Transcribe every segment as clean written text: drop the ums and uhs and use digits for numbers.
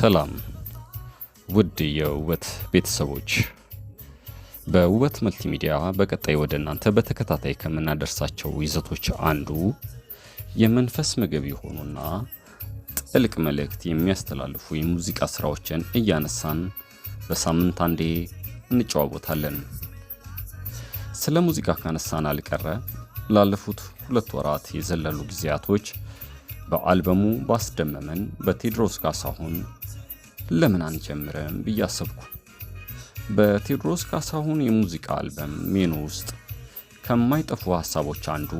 ሰላም ውድ የውበት ቤተሰቦች፣ በውበት መልቲሚዲያ በቀጣይ ወደ እናንተ በተከታታይ ከምናደርሳቸው ይዘቶች አንዱ የመንፈስ ምግብ የሆኑና ጥልቅ መልእክት የሚያስተላልፉ የሙዚቃ ስራዎችን እያነሳን በሳምንት አንዴ እንጨዋወታለን። ስለ ሙዚቃ ካነሳን አልቀረ ላለፉት 2 ወራት የዘለሉ ጊዜያቶች በአልበሙ ባስደመመን በቴዎድሮስ ካሳሁን ለምን አንጀምርም ብዬ አሰብኩ። በቴዎድሮስ ካሳሁን የሙዚቃ አልበም ሜኑ ውስጥ ከማይጠፉ ሀሳቦች አንዱ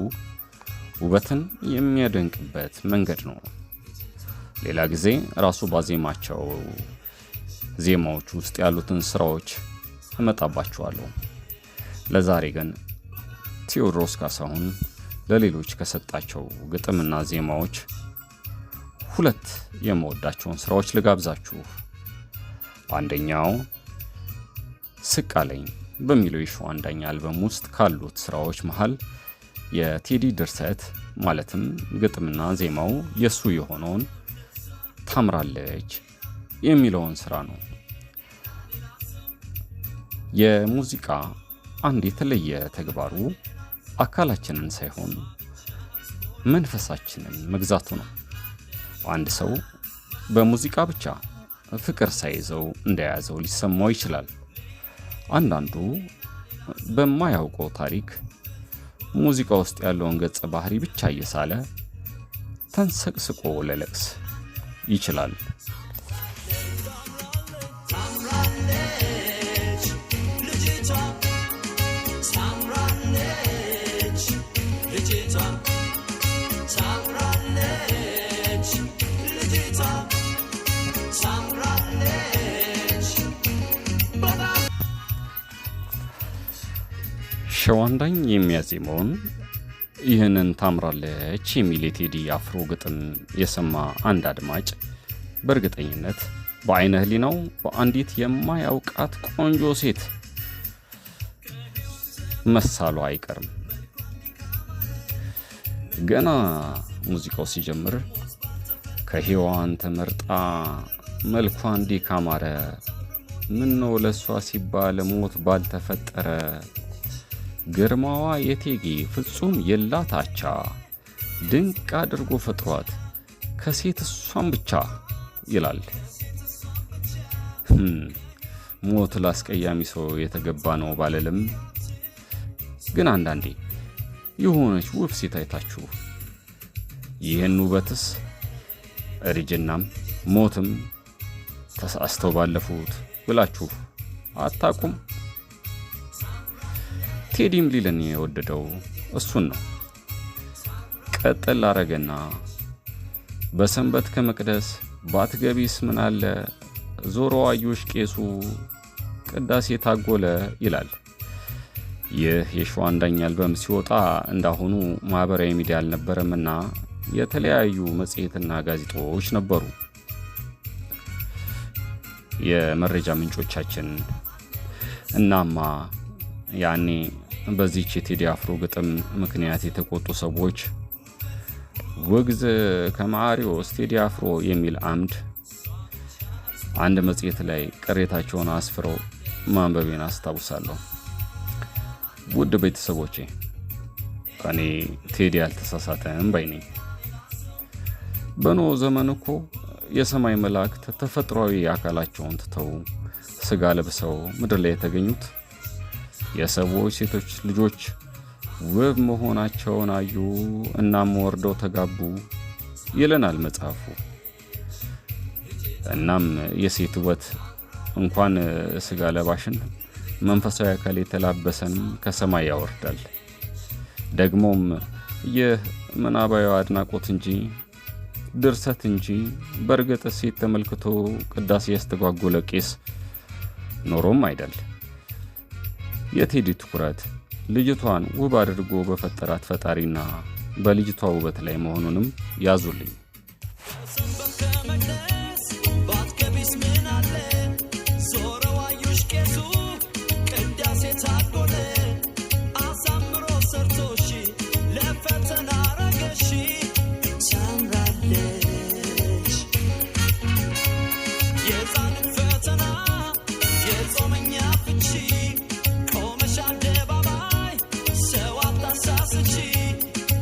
ውበትን የሚያደንቅበት መንገድ ነው። ሌላ ጊዜ ራሱ ባዜማቸው ዜማዎች ውስጥ ያሉትን ስራዎች እመጣባቸዋለሁ። ለዛሬ ግን ቴዎድሮስ ካሳሁን ለሌሎች ከሰጣቸው ግጥምና ዜማዎች ሁለት የምወዳቸውን ስራዎች ልጋብዛችሁ። አንደኛው ስቃለኝ በሚለው የሸዋንዳኝ አልበም ውስጥ ካሉት ስራዎች መሃል የቴዲ ድርሰት፣ ማለትም ግጥምና ዜማው የሱ የሆነውን ታምራለች የሚለውን ስራ ነው። የሙዚቃ አንድ የተለየ ተግባሩ አካላችንን ሳይሆን መንፈሳችንን መግዛቱ ነው። አንድ ሰው በሙዚቃ ብቻ ፍቅር ሳይዘው እንደያዘው ሊሰማው ይችላል። አንዳንዱ በማያውቀው ታሪክ ሙዚቃ ውስጥ ያለውን ገጸ ባህሪ ብቻ እየሳለ ተንሰቅስቆ ሊያለቅስ ይችላል። ታምራለች ልጅቷ፣ ታምራለች ልጅቷ፣ ታምራለች ልጅቷ፣ ታምራለች በጣም። ሸዋንዳኝ የሚያዜመውን ይህንን ታምራለች የሚል የቴዲ አፍሮ ግጥም የሰማ አንድ አድማጭ በእርግጠኝነት በአይነ ህሊናው በአንዲት የማያውቃት ቆንጆ ሴት መሳሉ አይቀርም። ገና ሙዚቃው ሲጀምር ከሔዋን ተመርጣ መልኳ እንዲህ ካማረ፣ ምነው ለእሷ ሲባል ሞት ባልተፈጠረ፣ ግርማዋ የቴጌ ፍጹም የላት አቻ፣ ድንቅ አድርጎ ፈጥሯት ከሴት እሷን ብቻ ይላል። ሞት ላስቀያሚ ሰው የተገባ ነው ባልልም፣ ግን አንዳንዴ የሆነች ውብ ሴት አይታችሁ ይህን ውበትስ እርጅናም ሞትም ተሳስተው ባለፉት ብላችሁ አታቁም? ቴዲም ሊለን የወደደው እሱን ነው። ቀጠል አረገና በሰንበት ከመቅደስ ባትገቢስ ምናለ፣ ዞሮ አዩሽ ቄሱ ቅዳሴ ታጎለ ይላል። ይህ የሸዋንዳኝ አልበም ሲወጣ እንዳሁኑ ማኅበራዊ ሚዲያ አልነበረምና የተለያዩ መጽሔትና ጋዜጦች ነበሩ የመረጃ ምንጮቻችን። እናማ ያኔ በዚች የቴዲ አፍሮ ግጥም ምክንያት የተቆጡ ሰዎች ውግዝ ከመ አርዮስ ቴዲ አፍሮ የሚል አምድ አንድ መጽሔት ላይ ቅሬታቸውን አስፍረው ማንበቤን አስታውሳለሁ። ውድ ቤተሰቦቼ፣ እኔ ቴዲ አልተሳሳተም ባይ ነኝ። በኖህ ዘመን እኮ የሰማይ መላእክት ተፈጥሯዊ አካላቸውን ትተው ስጋ ለብሰው ምድር ላይ የተገኙት የሰዎች ሴቶች ልጆች ውብ መሆናቸውን አዩ፣ እናም ወርደው ተጋቡ ይለናል መጽሐፉ። እናም የሴት ውበት እንኳን ስጋ ለባሽን መንፈሳዊ አካል የተላበሰንም ከሰማይ ያወርዳል። ደግሞም ይህ ምናባዊ አድናቆት እንጂ፣ ድርሰት እንጂ፣ በእርግጥ ሴት ተመልክቶ ቅዳሴ ያስተጓጎለ ቄስ ኖሮም አይደል። የቴዲ ትኩረት ልጅቷን ውብ አድርጎ በፈጠራት ፈጣሪና በልጅቷ ውበት ላይ መሆኑንም ያዙልኝ። ሰንበት ከመቅደስ ባትገቢስ ምን አለ፣ ዞረው አዩሽ ቄሱ ቅዳሴ ታጎለ፣ አሳምሮ ሰርቶሽ ለፈተና አረገሽ፣ ታምራለች። አታሳስቺ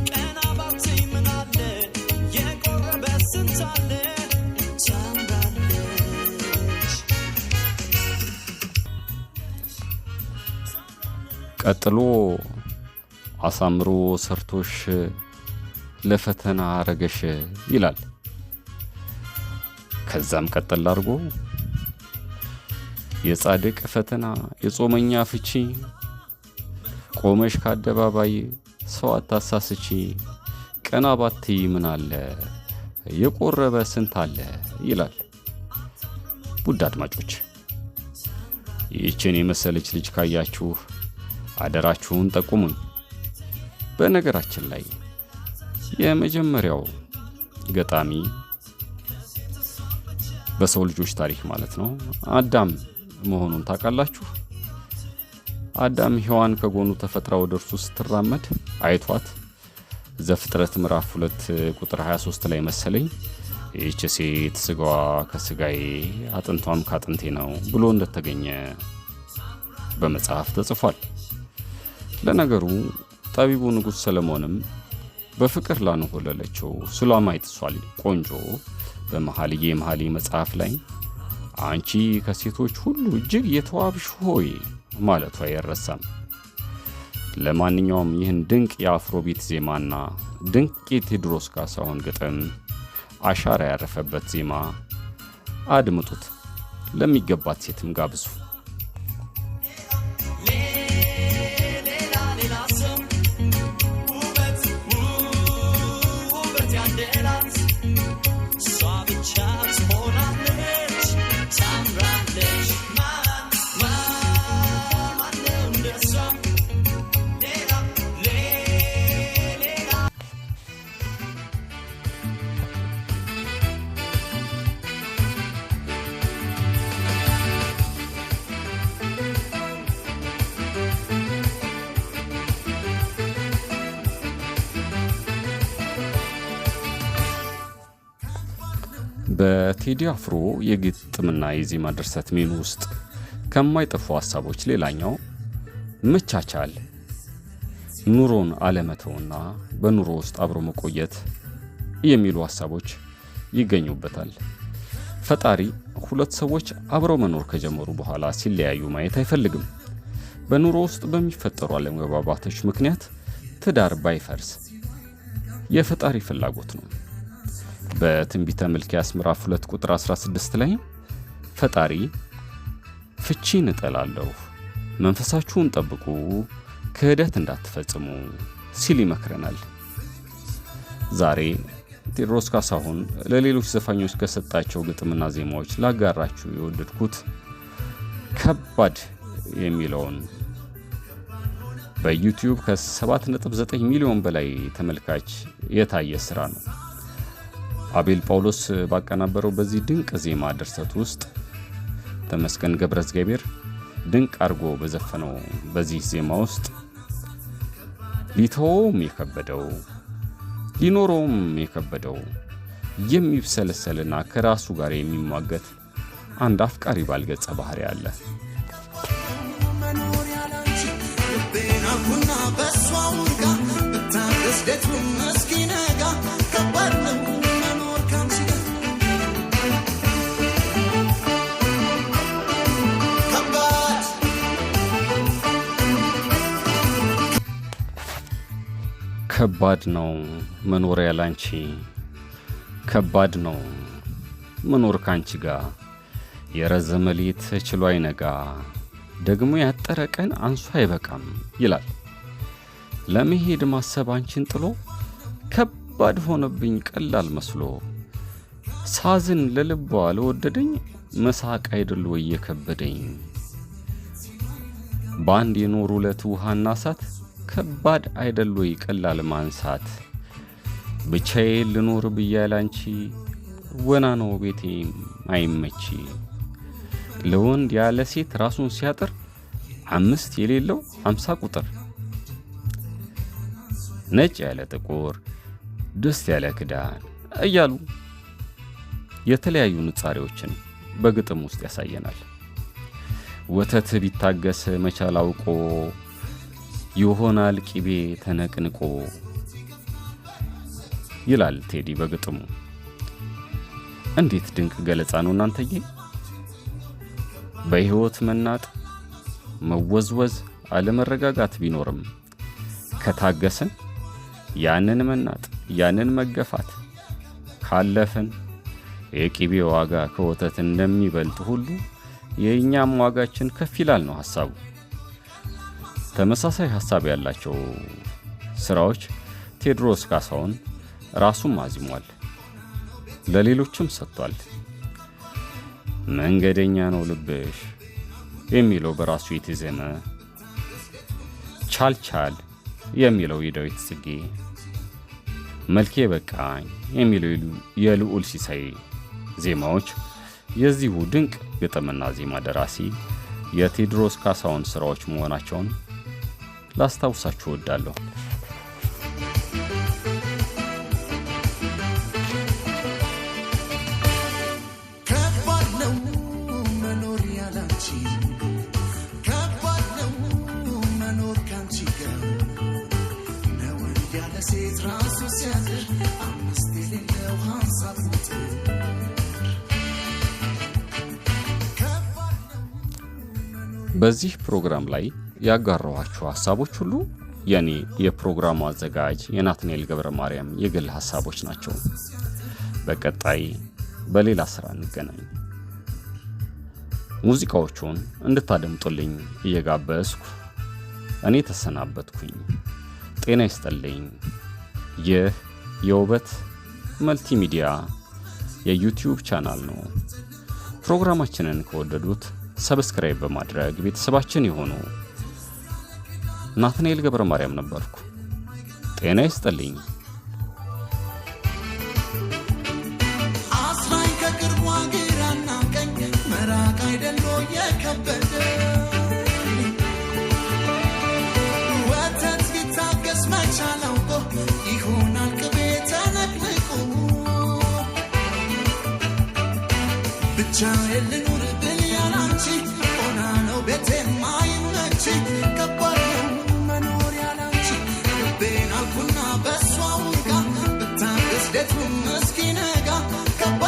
ቀና ባትይ ምን አለ የቆረበ ስንት አለ ታምራለች። ቀጥሎ አሳምሮ ሰርቶሽ ለፈተና አረገሽ ይላል። ከዛም ቀጠል አድርጎ የጻድቅ ፈተና የጾመኛ ፍቺ፣ ቆመሽ ከአደባባይ ሰው አታሳስቺ፣ ቀና ባትይ ምን አለ የቆረበ ስንት አለ ይላል። ውድ አድማጮች፣ ይህችን የመሰለች ልጅ ካያችሁ አደራችሁን ጠቁሙኝ። በነገራችን ላይ የመጀመሪያው ገጣሚ በሰው ልጆች ታሪክ ማለት ነው አዳም መሆኑን ታውቃላችሁ። አዳም ሔዋን ከጎኑ ተፈጥራ ወደ እርሱ ስትራመድ አይቷት ዘፍጥረት ምዕራፍ 2 ቁጥር 23 ላይ መሰለኝ ይህች ሴት ስጋዋ ከስጋዬ አጥንቷም ካጥንቴ ነው ብሎ እንደተገኘ በመጽሐፍ ተጽፏል። ለነገሩ ጠቢቡ ንጉሥ ሰለሞንም በፍቅር ላንሆለለችው ሱላማይት እሷ ቆንጆ በመኃልየ መኃልይ መጽሐፍ ላይ አንቺ ከሴቶች ሁሉ እጅግ የተዋብሽ ሆይ ማለቱ አይረሳም። ለማንኛውም ይህን ድንቅ የአፍሮቢት ዜማና ድንቅ የቴዎድሮስ ካሳሁን ግጥም አሻራ ያረፈበት ዜማ አድምጡት፣ ለሚገባት ሴትም ጋብዙ። ሌላ ሌላ ሰው ውበት ውበት ያደላት እሷ ብቻ ትሆናለች ታምራለች። ማን ማን ማነው እንደሷ ሌላ ሌላ። በቴዲ አፍሮ የግጥምና የዜማ ድርሰት ሜኑ ውስጥ ከማይጠፉ ሀሳቦች ሌላኛው መቻቻል፣ ኑሮን አለመተውና በኑሮ ውስጥ አብሮ መቆየት የሚሉ ሀሳቦች ይገኙበታል። ፈጣሪ ሁለት ሰዎች አብረው መኖር ከጀመሩ በኋላ ሲለያዩ ማየት አይፈልግም። በኑሮ ውስጥ በሚፈጠሩ አለመግባባቶች ምክንያት ትዳር ባይፈርስ የፈጣሪ ፍላጎት ነው። በትንቢተ ሚልክያስ ምዕራፍ 2 ቁጥር 16 ላይ ፈጣሪ ፍቺን እጠላለሁ፣ መንፈሳችሁን ጠብቁ፣ ክህደት እንዳትፈጽሙ ሲል ይመክረናል። ዛሬ ቴዎድሮስ ካሳሁን ለሌሎች ዘፋኞች ከሰጣቸው ግጥምና ዜማዎች ላጋራችሁ የወደድኩት ከባድ የሚለውን በዩቲዩብ ከ7.9 ሚሊዮን በላይ ተመልካች የታየ ስራ ነው። አቤል ጳውሎስ ባቀናበረው በዚህ ድንቅ ዜማ ድርሰት ውስጥ ተመስገን ገብረእግዚአብሔር ድንቅ አድርጎ በዘፈነው በዚህ ዜማ ውስጥ ሊተወውም የከበደው ሊኖረውም የከበደው የሚብሰለሰልና ከራሱ ጋር የሚሟገት አንድ አፍቃሪ ባል ገጸ ባህሪ አለ። መኖር ያላንቺ ልቤን አልኩና በሷ ውርጋ ብታገስ ሌቱን እስኪነጋ ከባድ ነው መኖር ካንቺ ጋር ከባድ። ከባድ ነው መኖር ያላንቺ፣ ከባድ ነው መኖር ካንቺ ጋር፣ የረዘመ ሌት ችሎ አይነጋ፣ ደግሞ ያጠረ ቀን አንሶ አይበቃም ይላል። ለመሄድ ማሰብ አንቺን ጥሎ ከባድ ሆነብኝ ቀላል መስሎ፣ ሳዝን ለልቧ ለወደደኝ መሳቅ አይደል ወይ የከበደኝ፣ በአንድ የኖሩ ዕለት ውሃና እሳት ከባድ አይደል ወይ ቀላል ማንሳት፣ ብቻዬን ልኖር ብዬ ያላንቺ ወና ነው ቤቴም አይመቺ፣ ለወንድ ያለ ሴት ራሱን ሲያጥር 5 የሌለው 50 ቁጥር፣ ነጭ ያለ ጥቁር ድስት ያለ ክዳን እያሉ የተለያዩ ንጻሬዎችን በግጥም ውስጥ ያሳየናል። ወተት ቢታገስ መቻል አውቆ ይሆናል ቂቤ ተነቅንቆ ይላል ቴዲ በግጥሙ። እንዴት ድንቅ ገለጻ ነው እናንተዬ! በሕይወት መናጥ፣ መወዝወዝ፣ አለመረጋጋት ቢኖርም ከታገስን ያንን መናጥ ያንን መገፋት ካለፍን የቂቤ ዋጋ ከወተት እንደሚበልጥ ሁሉ የእኛም ዋጋችን ከፍ ይላል ነው ሐሳቡ። ተመሳሳይ ሐሳብ ያላቸው ስራዎች ቴዎድሮስ ካሳሁን ራሱም አዚሟል፣ ለሌሎችም ሰጥቷል። መንገደኛ ነው ልብሽ የሚለው በራሱ የተዜመ፣ ቻልቻል የሚለው የዳዊት ጽጌ፣ መልኬ በቃኝ የሚለው የልዑል ሲሳይ ዜማዎች የዚሁ ድንቅ ግጥምና ዜማ ደራሲ የቴዎድሮስ ካሳሁን ስራዎች መሆናቸውን ላስታውሳችሁ እወዳለሁ። ከባድ ነው መኖር ያላንቺ፣ ከባድ ነው መኖር ካንቺ ጋር ነው ያለ ሴት ራሱ ሲያድር አምስት የሌለው 50 ቁጥር። በዚህ ፕሮግራም ላይ ያጋራኋችሁ ሐሳቦች ሁሉ የኔ የፕሮግራሙ አዘጋጅ የናትናኤል ገብረ ማርያም የግል ሐሳቦች ናቸው። በቀጣይ በሌላ ስራ እንገናኝ። ሙዚቃዎቹን እንድታደምጡልኝ እየጋበዝኩ እኔ ተሰናበትኩኝ። ጤና ይስጥልኝ። ይህ የውበት መልቲሚዲያ የዩቲዩብ ቻናል ነው። ፕሮግራማችንን ከወደዱት subscribe በማድረግ ቤተሰባችን የሆኑ። ናትናኤል ገብረ ማርያም ነበርኩ። ጤና ይስጥልኝ። አስራኝ ከቅርቧ ግራና ቀኝ መራቅ አይደሎ የከበደ ወተት ቢታገስ መቻል አውቆ ይሆናል ቅቤ ተነቅንቆ። ብቻዬን ልኑር ብል ያላንቺ ሆና ነው ቤቴ ማይመች። ከባድ ነው መኖር ያላንቺ። ልቤን አልኩና በሷ ውጋ ብታገስ ሌቱም እስኪነጋ። ከባድ